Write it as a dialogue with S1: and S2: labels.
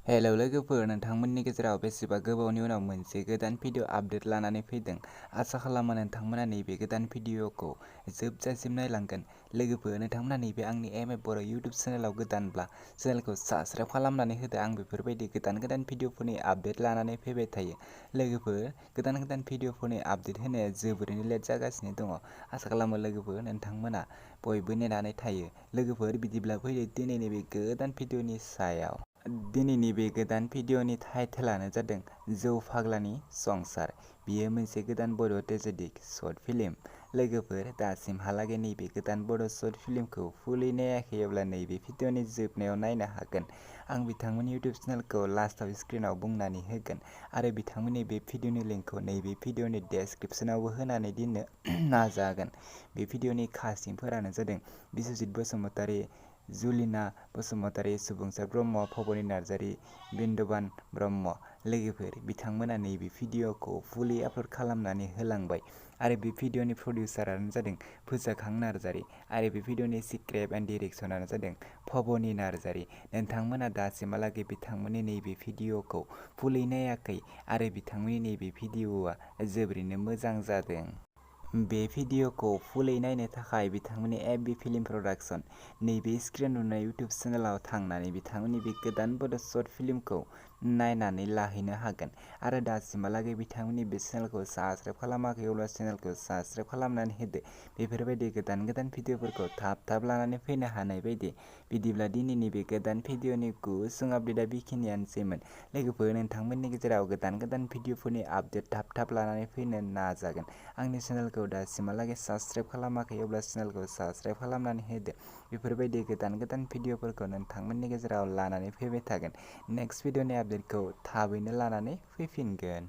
S1: Hello लोगोफोर, नोंथांमोननि गेजेराव बेसेबा गोबावनि उनाव मोनसे गोदान भिडिअ आपडेट लानानै फैदों। आसा खालामो नोंथांमोना नैबे गोदान भिडिअखौ जोबजासिम नायलांगोन। लोगोफोर, नोंथांमोना नैबे आंनि बर' इउटुब चेनेलाव गोदानब्ला चेनेलखौ साबस्क्राइब खालामनानै होदो। आं बेफोरबायदि गोदान भिडिअफोरनि आपडेट लानानै फैबाय थायो। लोगोफोर, गोदान भिडिअफोरनि आपडेट होनाया जोबोरैनो लेट जागासिनो दङ। आसा खालामो लोगोफोर नोंथांमोना बयबो नेनानै थायो। लोगोफोर, बिदिब्ला फैदो दिनैनि बे गोदान भिडिअनि सायाव। दिनैनि बे गोदान भिडिअनि टाइटेलानो जादों जौ फाग्लानि संसार। बेयो मोनसे गोदान बड' ट्रेजेडिक शर्ट फिल्म। लोगोफोर, दासिमहालागै नैबे गोदान बड' शर्ट फिल्मखौ फुलि नायाखैब्ला नैबे भिडिअनि जोबनायाव नायनो हागोन। आं बिथांमोननि इउटुब चेनेलखौ लास्टआव स्क्रिनाव बुंनानै होगोन आरो बिथांमोननि बे भिडिअनि लिंकखौ नैबे भिडिअनि डेस्क्रिप्शनावबो होनानै दोननो नाजागोन। बे भिडिअनि कास्टिंफोरानो जादों बिस्वजित बसुमतारी, जुलिना बसुमतारी, सुबुंसार ब्रह्म, भबनि नार्जारी, बिन्दबान ब्रह्म। लोगोफोर, बिथांमोना नैबे भिडिअखौ फुलि आपल'ड खालामनानै होलांबाय आरो बे भिडिअनि प्रडिउसारानो जादों बwisagu नार्जारी आरो बे भिडिअनि स्क्रिप्ट एन्ड डिरेक्शनानो जादों भबनि नार्जारी। नोंथांमोना दासिमहालागै बिथांमोननि नैबे भिडिअखौ फुलि नायाखै आरो बिथांमोननि नैबे भिडिअआ जोबोरैनो मोजां जादों। बे भिडिअखौ फुलै नायनो थाखाय बिथांमोननि फिल्म प्रडाक्शन नैबे स्क्रिन नुनाय इउटुब चेनेलाव थांनानै बिथांमोननि बे गोदान बड' शर्ट फिल्मखौ नायनानै लाहैनो हागोन आरो दासिमहालागै बिथांमोननि बे चेनेलखौ साबस्क्राइब खालामाखै अब्ला चेनेलखौ साबस्क्राइब खालामनानै होदो। बेफोरबायदि गोदान भिडिअफोरखौ थाब लानानै फैनो हानाय बायदि। बिदिब्ला दिनैनि बे गोदान भिडिअनि गुसुं आपडेटआ बेखिनियानोसैमोन। लोगोफोर, नोंथांमोननि गेजेराव गोदान भिडिअफोरनि आपडेट थाब लानानै फैनो नाजागोन। आंनि चेनेलखौ दासिमहालागै साबस्क्राइब खालामाखै अब्ला चेनेलखौ साबस्क्राइब खालामनानै होदो। बेफोरबायदि गोदान भिडिअफोरखौ नोंथांमोननि गेजेराव लानानै फैबाय थागोन। नेक्स्ट भिडिअनि आपडेटखौ थाबैनो लानानै फैफिनगोन।